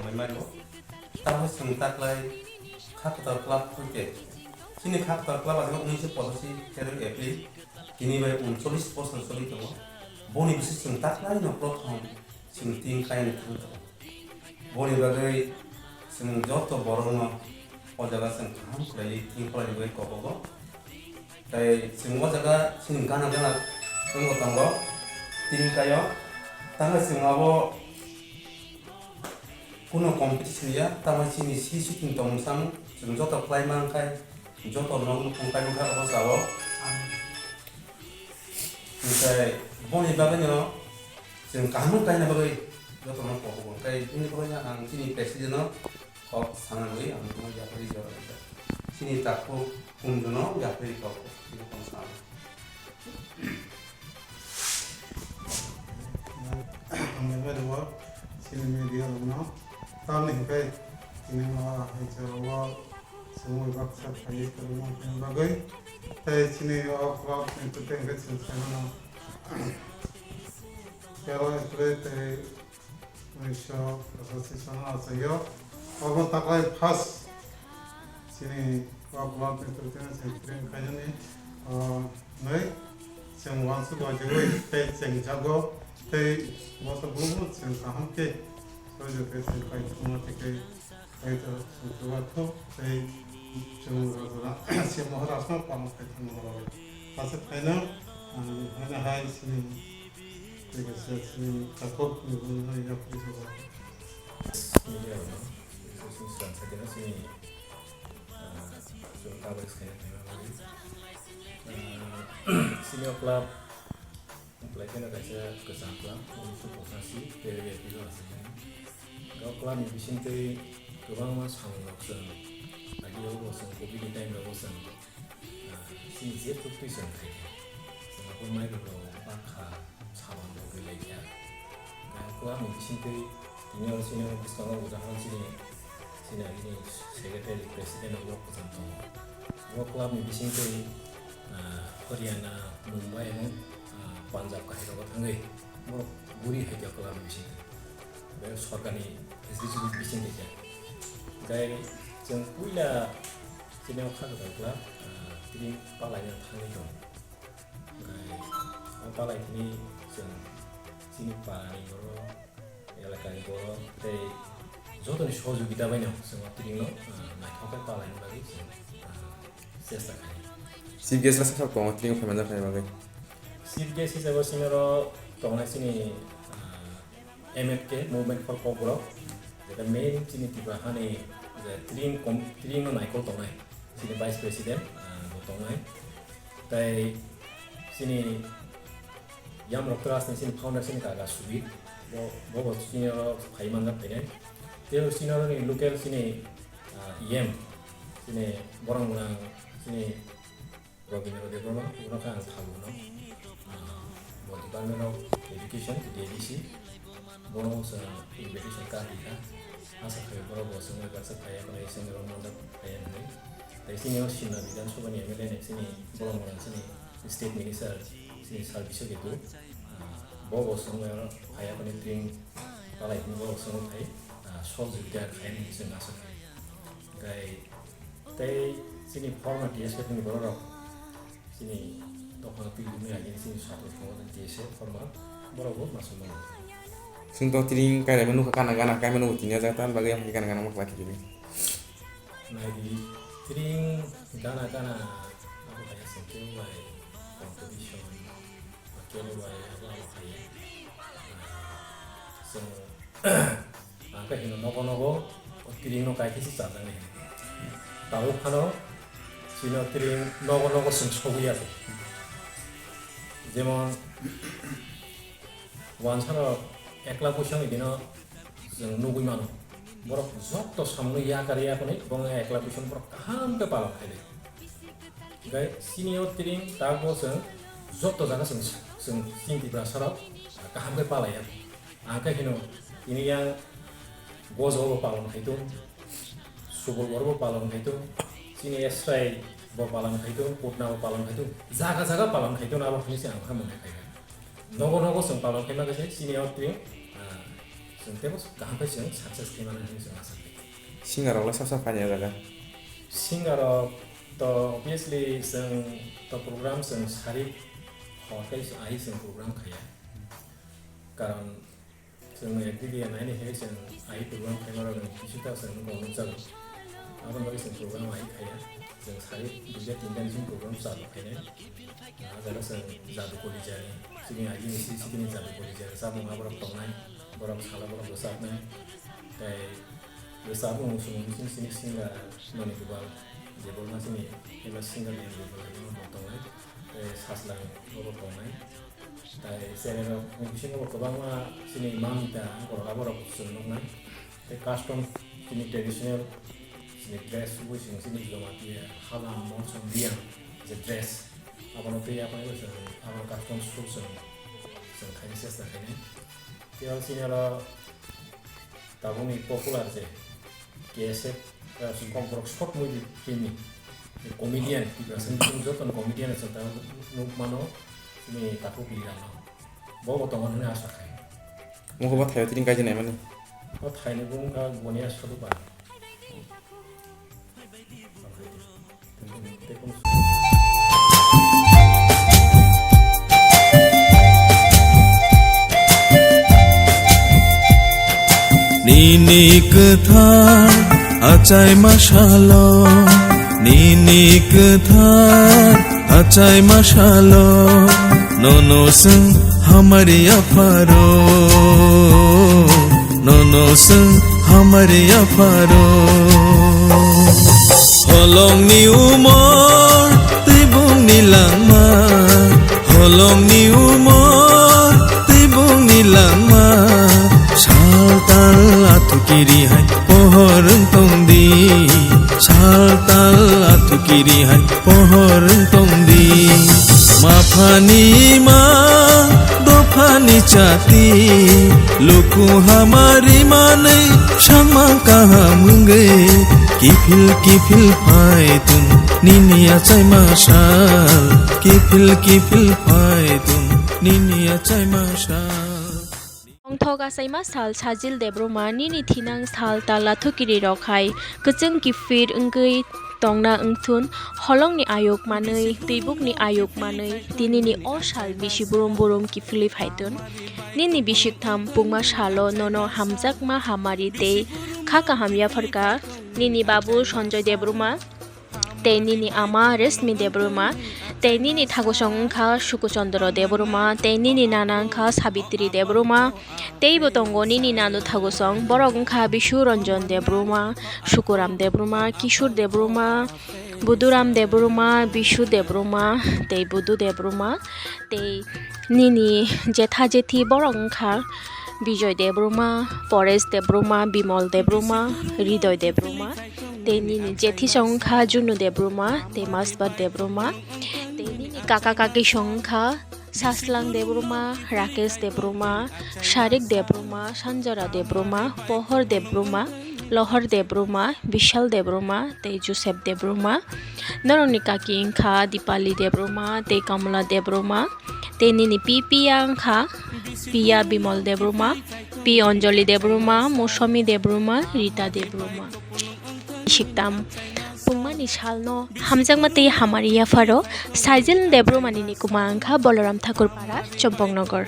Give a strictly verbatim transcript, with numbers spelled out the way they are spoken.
Mai mai bo. Tamo chwng taklai Khaktar club hoite. Chini Khaktar club aswk unisho pochashi tero April. Tini bai uncholish bosor choli tongo. Boni bising chwng taklai no prothom chwng team kaina thang tongo. Boni bagwi chwng joto borokno o jaga chwng kaham khlaiwi team khlaina bagwi kobogo. Tei chwng o jaga chini gana gana wngbo tongo, tini kaio. Tangkhe chwng abo kuno competition ya, tamo chini si shooting tong sam, chwng joto khlai man khai, joto nok nukhung kai man khai obo sao. Tei boni bagwino chwng kaham kaina bagwi joto no kobo. Tei bini bagwino ang chini president no kok sana nui ang tongma yapri jora rijak. Chini takhuk kunjuno yapri kok, chini kong sana. Ang bai bai rok, chini media rok no, tamni hwnkhe, chini no hai jora o, chwngwi baksa phaiwi kwrwngma hwnwi bagwi, tei chini o club ni kwtwi hwnkhe chwng sai mano. Kerala Express tei Unisho pochashi sono achaio. Obo taklai first chini o club ni kwtwino chwng training khainani, o, nwi chwng uansuk wajagwi tei chengjago tei boso bumung chwng kaham khe soijo khe chwng pai thangma tei khe pai to chwng chubathok tei chwng rajana si Maharaj no palma khai thangma rok. Aswk khaino ang haino hai chini Media rokno, chini srang sakhe no chini, ah, chwng coverage khaina phaima bagwi. Ah, chini o club, belai kheno kaisa kwcham club, unisho pochashi tei April o aswk. O club ni bisingtwi kwbangma samung rok chwng, agi o bo chwng covid ni time rogo chwng, ah, chini je chuktwi chwng khaikha, chwng abo mairum rok bakha, saman rok rwi laikha. Kaya khe ani bisingtwi tini oro chini bwskango udahoron chini, chini agini secretary, president rok kwcham tongo. Bo club ni bisingtwi, ah, Haryana, Mumbai ebong, ah, Punjab kahai rogo thangwi borok guri hai khe club ni bisingtwi. Be sorkar ni facility bisingtwi khe. Tei chwng puila chini o kha kwtal club, ah, tini palaina thangwi tongo. Hwnkhe o palai thini chwng chini parani borok, elakani borok tei jotoni sohojogita baino chwng o tini no, ah, naithok khe palaini bagwi chwng, ah, chesta khainai. Chief guest rok sak sak tongo tini o phaimani bagwi. Chief guest hisabo chini oro tongnai chini, ah, M F K, Movement for Kokborok, jeta main chini Tripura hani je tring kom-, tring no naikol tongnai, chini Vice President, ah, bo tongnai. Tai chini Yamrok Trust ni chini founder chini kaka Sudip, bo, bo, bo chini oro phai manjak phainai. Tei chini oro ni local chini, ah, E M, chini borok gwnang chini Robindra Debbarma, bono khe ang thago no, ah, bo Department of Education, D A D C, bono chwng invitation card rikha. Asa khai borok bo chwngno kaisa phaiya hwnwi, chwngno manjak phaiya hwnwi. Tei chini o Simla Bidhan Sabha ni M L A ni chini bolong bolong chini State Minister, chini Sir Bishek Debbarma, ah, bo bo chwngno phaiya hwnwi tring palai hwnwi bo chwngno phai, ah, sohojogita khainani chwng asa khai. Tei Tei chini former T S F ni borok rok, chini dophano twi wngya, chini chini satro tongo T S F former, borok bo masuk mano. Chwng to tini kainai nukha gana gana kaimano tini ajak tan bagwi ang gana gana mokla kiri. Nai di tring gana gana abo kaya sengke bai competition, kebo bai abo abo kaya. Chwng Ang khe hino nogo nogo o tring no kai khe se chajaknai hino. Tabuk phano chini o tring nogo nogo chwng sogwi ya se. Jemon wansa rok ekla bwswk ni bino chwng nugwi mano. Borok joto samung no yakar yakhonwi bo wngkha ekla bwswk borok kaham khe palok khainai. Hwnkhe chini o tring tabuk bo chwng joto jaga chwng, chwng chini Tiprasa rok kaham khe palaiya. Ang khe hino, tini yang Gojo bo palon khai tung, Subulgor bo palon khai tung, chini Esrai bo palon khai tung, Putna bo palon khai tung, jaga jaga palon khai tung, abo hwnwi se ang khe mwnai khai kha. Nogo nogo chwng palon khai ma khe se chini o tring, ah, Chwng teibo kaham khe chwng success khaimani hwnwi chwng asa khlaio. Singer rok lai sasa phaini o jaga? Singer rok to obviously chwng to program chwng sarik hor khe ai chwng program khaiya. Karon chwng ek digi naini hai chwng ai program khaima rok ni bisingo chwng nukjago. Aboni bagwi chwng program ai khaiya. Chwng sarik duita tinta ni program chalu khainai. Ah, jaga chwng Jadu Kolija ni, chini agini C C T ni Jadu Kolija ni chamung aborok tongnai, borok sala borok bwsaknai. Tei bwsakmung chwng chini chini singer Mani Gopal, je borok chini famous singer ni Mani Gopal ni borok tongnai. Tei Sajlang borok tongnai. Tei cherairok ni bisingo bo kwbangma chini Mamita borok aborok chwng nuknai. Tei custom chini traditional chini dress chubui chwng chini Jamatia hala monsong biyang je dress. Abono tei abono chwng abo custom show chwng, chwng khaini chesta khainai. Tei oro chini oro tabukni popular je K S F, eh, Komborok short movie film ni comedian, Tiprasa ni chwng joto comedian chwng tabuk nuk mano chini takhuk Lirano. Bo bo tongo hwnwi asa khai. Mungkha bo thaio tini kaijak naimani. O thaini bung kha boniya sodu ba. Nini kwthar achai masalo, nini kwthar achai masalo, nono chwng hamari apharo, nono chwng hamari apharo. Holongni umor tei bungni langma, holongni umor tei bungni langma, sal tal athukiri hai pohor wng tong di, sal tal athukiri hai pohor wng tong di. Maphani ma, dophani chati, luku hamari manwi sangma kaham wngwi, kiphil kiphil phai tun nini achai masal, kiphil kiphil phai tun nini achai masal. Tongthok achaima sal Sajil Debbarma, nini thinang sal tal athukiri rok hai kwchwng kiphir wngwi tongna wngthun, holongni ayuk manwi, twibukni ayuk manwi, tinini o sal bisi burum burum kiphilwi phaitun. Nini bisiktham pungma salo nono hamjakma hamari tei kha kaham yapharkha nini babu Sanjoy Debbarma. Tei nini ama Reshmi Debbarma, tei nini thagosong wngkha Suku Chandra Debbarma, tei nini nana wngkha Sabitri Debbarma, teibo tongo nini nanu thagosong, borok wngkha Bisu Ranjan Debbarma, Sukuram Debbarma, Kishore Debbarma, Buduram Debbarma, Bisu Debbarma, tei Budu Debbarma, tei nini jetha jethi borok wngkha Bijoy Debbarma, Paresh Debbarma, Bimol Debbarma, Ridoy Debbarma. Tei nini jethi song wngkha Junu Debbarma, tei Masbar Debbarma. Tei nini kaka kaki song wngkha Saslang Debbarma, Rakesh Debbarma, Sharik Debbarma, Sanjara Debbarma, Pohor Debbarma, Lohor Debbarma, Bishal Debbarma, tei Joseph Debbarma. Norokni kaki wngkha Dipali Debbarma, tei Kamala Debbarma. Tei nini pi piya wngkha Piya Bimol Debbarma, pi Anjali Debbarma, Mousami Debbarma, Rita Debbarma. Siktam pungmani salno hamjakma tei hamari yapharo Saijil Debbarmani nikuma wngkha Balaram Thakur Para, Chompoknagar.